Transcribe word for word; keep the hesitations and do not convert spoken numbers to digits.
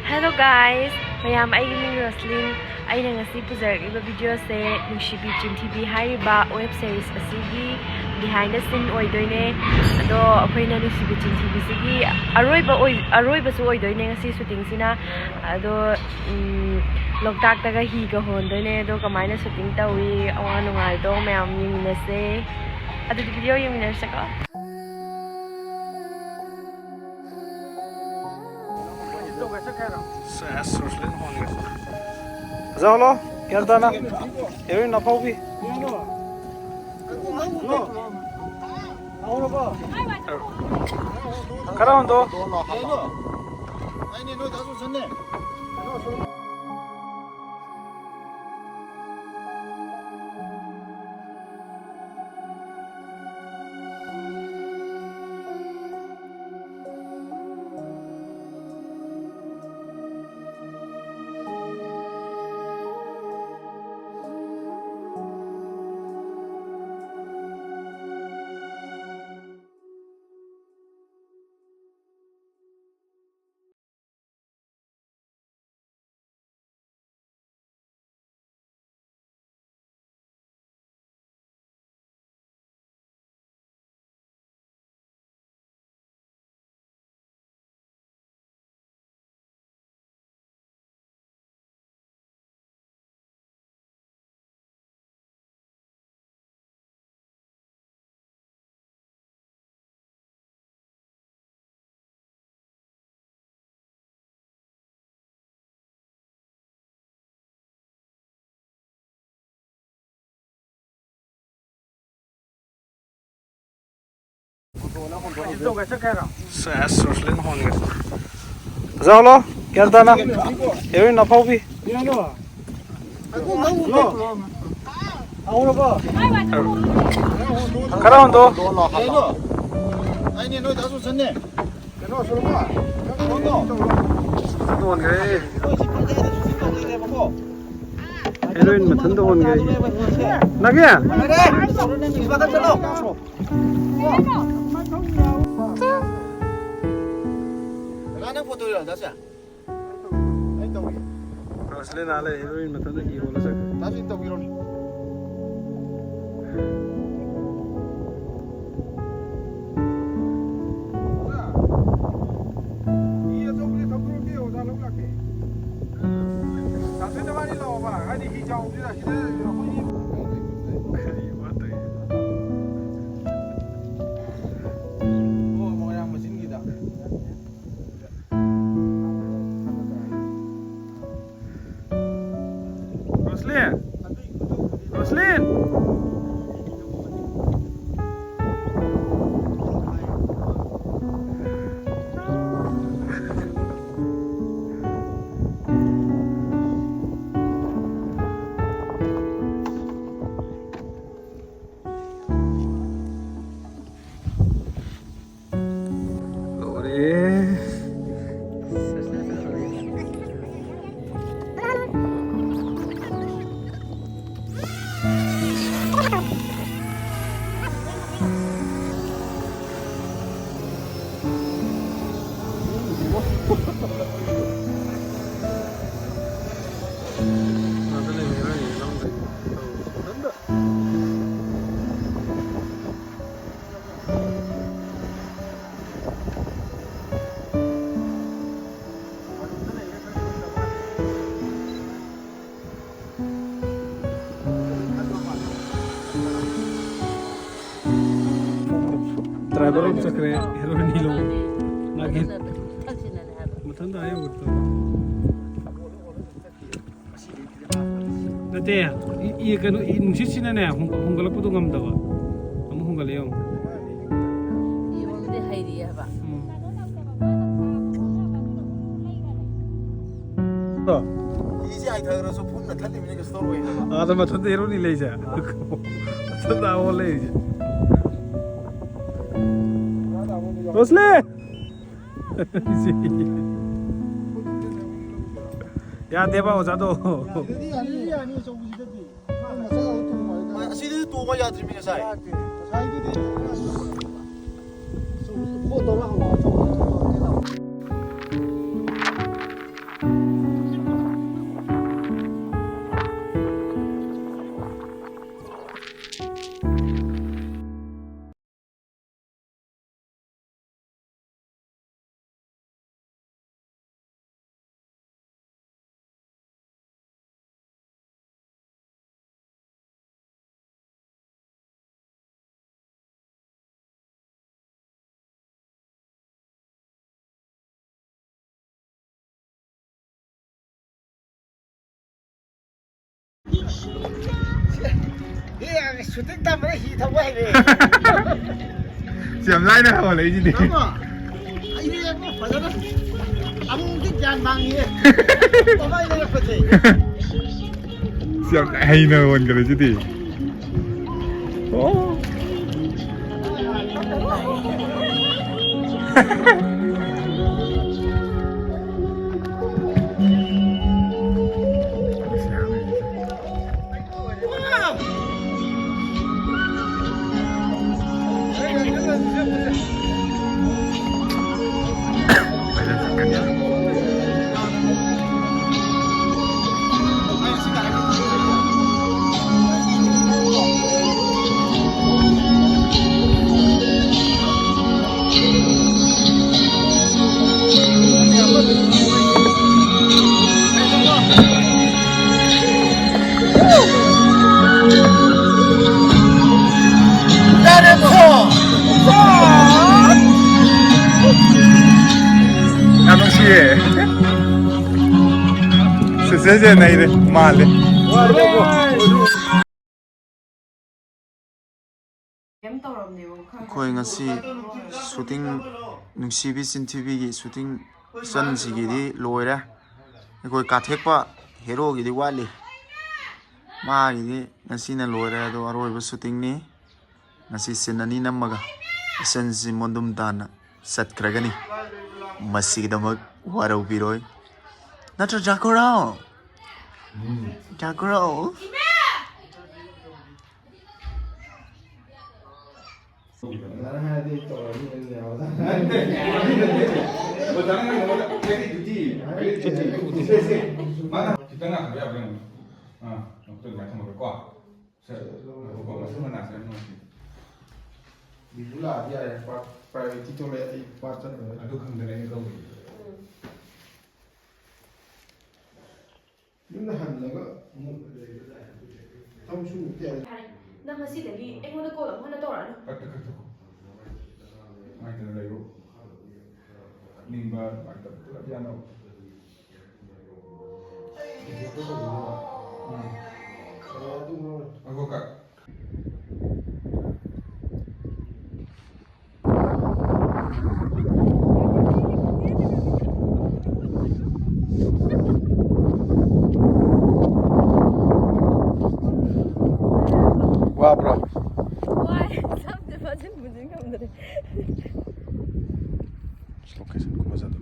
Hello guys, ꯃꯌꯥꯝ, ꯑꯩꯒꯤ ꯃꯤꯡ ꯔꯣꯁꯂꯤꯟ꯫ ꯑꯩꯅ ꯉꯁꯤ ꯄꯨꯖꯔꯛꯂꯤꯕ ꯚꯤꯗꯤꯑꯣꯁꯦ ꯅꯨꯡꯁꯤꯕꯤ ꯆꯤꯟꯊꯤꯕꯤ ꯍꯥꯏꯔꯤꯕ ꯋꯦꯕ ꯁꯤꯔꯤꯁ ꯑꯁꯤꯒꯤ behind the scene ꯑꯣꯏꯗꯣꯏꯅꯦ꯫ ꯑꯗꯣ ꯑꯩꯈꯣꯏꯅ ꯅꯨꯡꯁꯤꯕꯤ ꯆꯤꯟꯊꯤꯕꯤꯁꯤꯒꯤ ꯑꯔꯣꯏꯕ ꯑꯣꯏ-, ꯑꯔꯣꯏꯕꯁꯨ ꯑꯣꯏꯗꯣꯏꯅꯦ ꯉꯁꯤ ꯁꯨꯇꯤꯡꯁꯤꯅ꯫ ꯑꯗꯣ, ꯎꯝ, ꯂꯣꯛꯇꯥꯛꯇꯒ ꯍꯤꯒ ꯍꯣꯟꯗꯣꯏꯅꯦ꯫ ꯑꯗꯣ ꯀꯃꯥꯏꯅ ꯁꯨꯇꯤꯡ ꯇꯧꯏ, ꯑꯋꯥ ꯅꯨꯡꯉꯥꯏꯗꯣ ꯃꯌꯥꯝ ꯌꯦꯡꯃꯤꯟꯅꯁꯦ꯫ ꯑꯗꯨꯗꯤ ꯚꯤꯗꯤꯑꯣ ꯌꯦꯡꯃꯤꯟꯅꯔꯁꯦꯀꯣ꯫ ꯁꯦꯁ, ꯔꯣꯁꯂꯤꯟ ꯍꯣꯟꯒꯦ꯫ ꯐꯖꯍꯜꯂꯣ, ꯒ꯭ꯌꯥꯟ ꯇꯥꯅ꯫ ꯍꯦꯔꯣꯏꯟ ꯑꯐꯥꯎꯕꯤ꯫ ꯈꯔ ꯍꯣꯟꯗꯣꯛꯑꯣ꯫ ꯁꯦꯁ, ꯔꯣꯁꯂꯤꯟ ꯍꯣꯟꯒꯦ꯫ ꯐꯖꯍꯜꯂꯣ, ꯒ꯭ꯌꯥꯟ ꯇꯥꯅ꯫ ꯍꯦꯔꯣꯏꯟ ꯑꯐꯥꯎꯕꯤ꯫ ꯈꯔ ꯍꯣꯟꯗꯣꯛꯑꯣ꯫ ꯍꯦꯔꯣꯏꯟ ꯃꯊꯟꯇ ꯍꯣꯟꯈ꯭ꯔꯦ꯫ ꯅꯥꯒꯦ? ꯅꯪ ꯐꯣꯇꯣ ꯌꯥꯎꯔꯗꯤ ꯁꯦ꯫ ꯔꯣꯁꯂꯤꯟ ꯑꯥ ꯂꯩ, ꯍꯦꯔꯣꯏꯟ ꯃꯊꯟꯇ ꯀꯤ ꯍꯣꯜꯂ ꯆꯠꯈ꯭ꯔꯦ꯫ ꯇꯥꯁꯤꯟ ꯇꯧꯕꯤꯔꯣꯅꯦ꯫ ꯍꯤ ꯑꯆꯧꯕꯁꯦ ꯊꯧꯗꯣꯔꯛꯀꯦ, ꯑꯣꯖꯥ ꯂꯧ ꯂꯥꯛꯀꯦ꯫ ꯇꯥꯁꯤꯟ ꯅꯕꯥꯅꯤ ꯂꯥꯛꯑꯣꯕ, ꯍꯥꯏꯗꯤ ꯍꯤ ꯆꯥꯎꯕꯁꯤꯗ ꯁꯤꯗ ꯑꯩꯈꯣꯏꯒꯤ ꯑꯣ, ꯃꯣꯏꯔꯥꯡ ꯃꯆꯤꯟꯒꯤꯗ꯫ ꯔꯣꯁꯂꯤꯟ! ꯔꯣꯁꯂꯤꯟ! ꯂꯣꯏꯔꯦ꯫ ꯗ꯭ꯔꯥꯏꯚꯔ ꯑꯃ ꯆꯠꯈ꯭ꯔꯦ, ꯍꯦꯔꯣꯏꯟ ꯍꯤꯂꯣꯡ꯫ ꯃꯥꯒꯤ ꯃꯊꯟꯗ ꯑꯥ ꯌꯧꯈ꯭ꯔꯦ꯫ ꯅꯠꯇꯦ, ꯏ-, ꯏ-, ꯀꯩꯅꯣ, ꯏ-, ꯅꯨꯡꯁꯤꯠꯁꯤꯅꯅꯦ, ꯍꯣꯡ-, ꯍꯣꯡꯒꯠꯂꯛꯄꯗꯣ ꯉꯝꯗꯕ꯫ ꯑꯃꯨꯛ ꯍꯣꯡꯒꯠꯂꯦ ꯌꯦꯡꯉꯣ꯫ ꯏꯔꯣꯟꯕꯗꯤ ꯍꯩꯔꯤ ꯍꯥꯏꯕ꯫ ꯎꯝ꯫ ꯏꯁꯦ ꯍꯥꯏꯊꯈ꯭ꯔꯁꯨ ꯐꯨꯝꯅ ꯊꯜꯂꯤꯕꯅꯤ ꯀꯩꯁꯨ ꯇꯧꯔꯣꯏ ꯍꯥꯏꯕ꯫ ꯑꯥꯗ ꯃꯊꯟꯇ ꯍꯦꯔꯣꯅꯤ ꯂꯩꯁꯦ꯫ ꯃꯊꯟꯇ ꯑꯥ ꯂꯩꯔꯤꯁꯦ꯫ ꯔꯣꯁꯂꯤ! ꯌꯥꯗꯦꯕ ꯑꯣꯖꯥꯗꯣ꯫ ꯌꯥꯅꯤ, ꯌꯥꯅꯤ, ꯑꯆꯧꯕꯁꯤꯗꯗꯤ꯫ ꯃꯆꯥ ꯑꯗꯨ ꯇꯣꯡꯉꯣ ꯍꯥꯏꯗ꯫ ꯑꯁꯤꯗꯤ ꯇꯣꯡꯕ ꯌꯥꯗ꯭ꯔꯤꯃꯤ ꯉꯁꯥꯏ꯫ ꯌꯥꯗꯦ꯫ ꯉꯁꯥꯏꯒꯤꯗꯤ ꯐꯣꯟ ꯇꯧꯔ ꯍꯪꯉꯣ꯫ ꯑꯦ, ꯁꯨꯇꯤꯡ ꯇꯝꯕꯗ ꯍꯤ ꯊꯧꯕ ꯍꯩꯔꯦ꯫ ꯁꯤ ꯌꯥꯝ ꯂꯥꯏꯅ ꯍꯧꯍꯜꯂꯛꯏꯁꯤꯗꯤ꯫ ꯑꯃ, ꯑꯩꯗꯤ ꯐꯖꯅ ꯑꯃꯨꯛꯇꯤ ꯒ꯭ꯌꯥꯟ ꯃꯥꯡꯉꯤꯌꯦ꯫ ꯀꯃꯥꯏꯅ ꯂꯩꯔꯛꯄꯁꯦ? ꯁꯤ ꯌꯥꯝ ꯍꯩꯅ ꯍꯣꯟꯈ꯭ꯔꯦ ꯁꯤꯗꯤ꯫ ꯑꯣ꯫ ꯌꯥꯝ ꯅꯨꯡꯁꯤꯌꯦ꯫ ꯁꯤꯁꯇꯔꯁꯦ ꯅꯩꯔꯦ, ꯃꯥꯜꯂꯦ꯫ ꯀꯩꯝ ꯇꯧꯔꯝꯗꯦꯕ, ꯈꯔ ꯈꯔ ꯑꯩꯈꯣꯏ ꯉꯁꯤ ꯁꯨꯇꯤꯡ, ꯅꯨꯡꯁꯤꯕꯤ ꯆꯤꯟꯊꯤꯕꯤꯒꯤ ꯁꯨꯇꯤꯡ ꯏꯆꯟꯁꯤꯒꯤꯗꯤ ꯂꯣꯏꯔꯦ꯫ ꯑꯩꯈꯣꯏ ꯀꯥꯊꯦꯛꯄ ꯍꯦꯔꯣꯒꯤꯗꯤ ꯋꯥꯠꯂꯤ꯫ ꯃꯥꯒꯤꯗꯤ ꯉꯁꯤꯅ ꯂꯣꯏꯔꯦ, ꯑꯗꯣ ꯑꯔꯣꯏꯕ ꯁꯨꯇꯤꯡꯅꯤ꯫ ꯉꯁꯤ ꯁꯤꯟ ꯑꯅꯤ ꯅꯝꯃꯒ ꯏꯆꯟꯁꯤ ꯃꯣꯟꯗꯨꯝ ꯇꯥꯅ ꯆꯠꯈ꯭ꯔꯒꯅꯤ꯫ ꯃꯁꯤꯒꯤꯗꯃꯛ ꯋꯥꯔꯧꯕꯤꯔꯣꯏ꯫ ꯅꯠꯇ꯭ꯔꯣ, ꯖꯥꯒꯣꯔꯥꯎ? ꯖꯥꯒꯣꯔꯥꯎ? ꯈꯤꯇꯪ ꯉꯥꯏꯈꯣ, ꯌꯥꯕ꯭ꯔꯥ ꯌꯦꯡꯉꯣ꯫ ꯑꯥ, ꯃꯈꯨꯠꯇ ꯑꯗꯨꯃꯥꯏꯅ ꯊꯝꯃꯒꯀꯣ꯫ ꯁꯦ, ꯉꯥꯏꯈꯣꯀꯣ, ꯃꯁꯝ ꯃꯅꯥꯁꯦ ꯌꯥꯝ ꯅꯨꯡꯉꯥꯏꯇꯦ꯫ ꯕꯤꯕꯨ ꯂꯥꯛꯑꯗꯤ ꯌꯥꯔꯦ, ꯄꯥꯔꯠ, ꯄ꯭ꯔꯥꯏꯌꯣꯔꯤꯇꯤ ꯊꯣꯛꯂꯛꯑꯦ, ꯑꯩ ꯄꯥꯔꯠ ꯆꯠꯈ꯭ꯔꯦ꯫ ꯑꯗꯨ ꯈꯪꯗꯅ ꯑꯩꯅ ꯀꯧꯔꯤꯁꯦ꯫ ꯌꯨꯝꯗ ꯍꯜꯂꯒ ꯑꯃꯨꯛ ꯊꯕꯛ ꯁꯨꯕ ꯀꯌꯥ ꯐꯔꯦ꯫ ꯅꯪ ꯉꯁꯤꯗꯒꯤ ꯑꯩꯉꯣꯟꯗ ꯀꯣꯜ ꯑꯃꯨꯛ ꯍꯟꯅ ꯇꯧꯔꯛꯑꯅꯨ꯫ ꯀꯛꯇ ꯀꯛꯊꯠꯈꯣ꯫ ꯅꯨꯡꯉꯥꯏꯇꯅ ꯂꯩꯔꯣ꯫ ꯀꯞꯅꯤꯡꯕ, ꯅꯨꯡꯉꯥꯏꯇꯕ ꯄꯨꯂꯞ ꯌꯥꯅꯕ꯫ ꯎꯝ꯫ ꯋꯥꯕ꯭ꯔꯣ? ꯋꯥꯏ꯫ ꯁꯝꯁꯦ ꯐꯥꯖꯤꯟ ꯄꯨꯖꯤꯟ ꯉꯝꯗ꯭ꯔꯦ꯫ ꯂꯣꯀꯦꯁꯟ ꯈꯨꯐꯖꯗꯣ꯫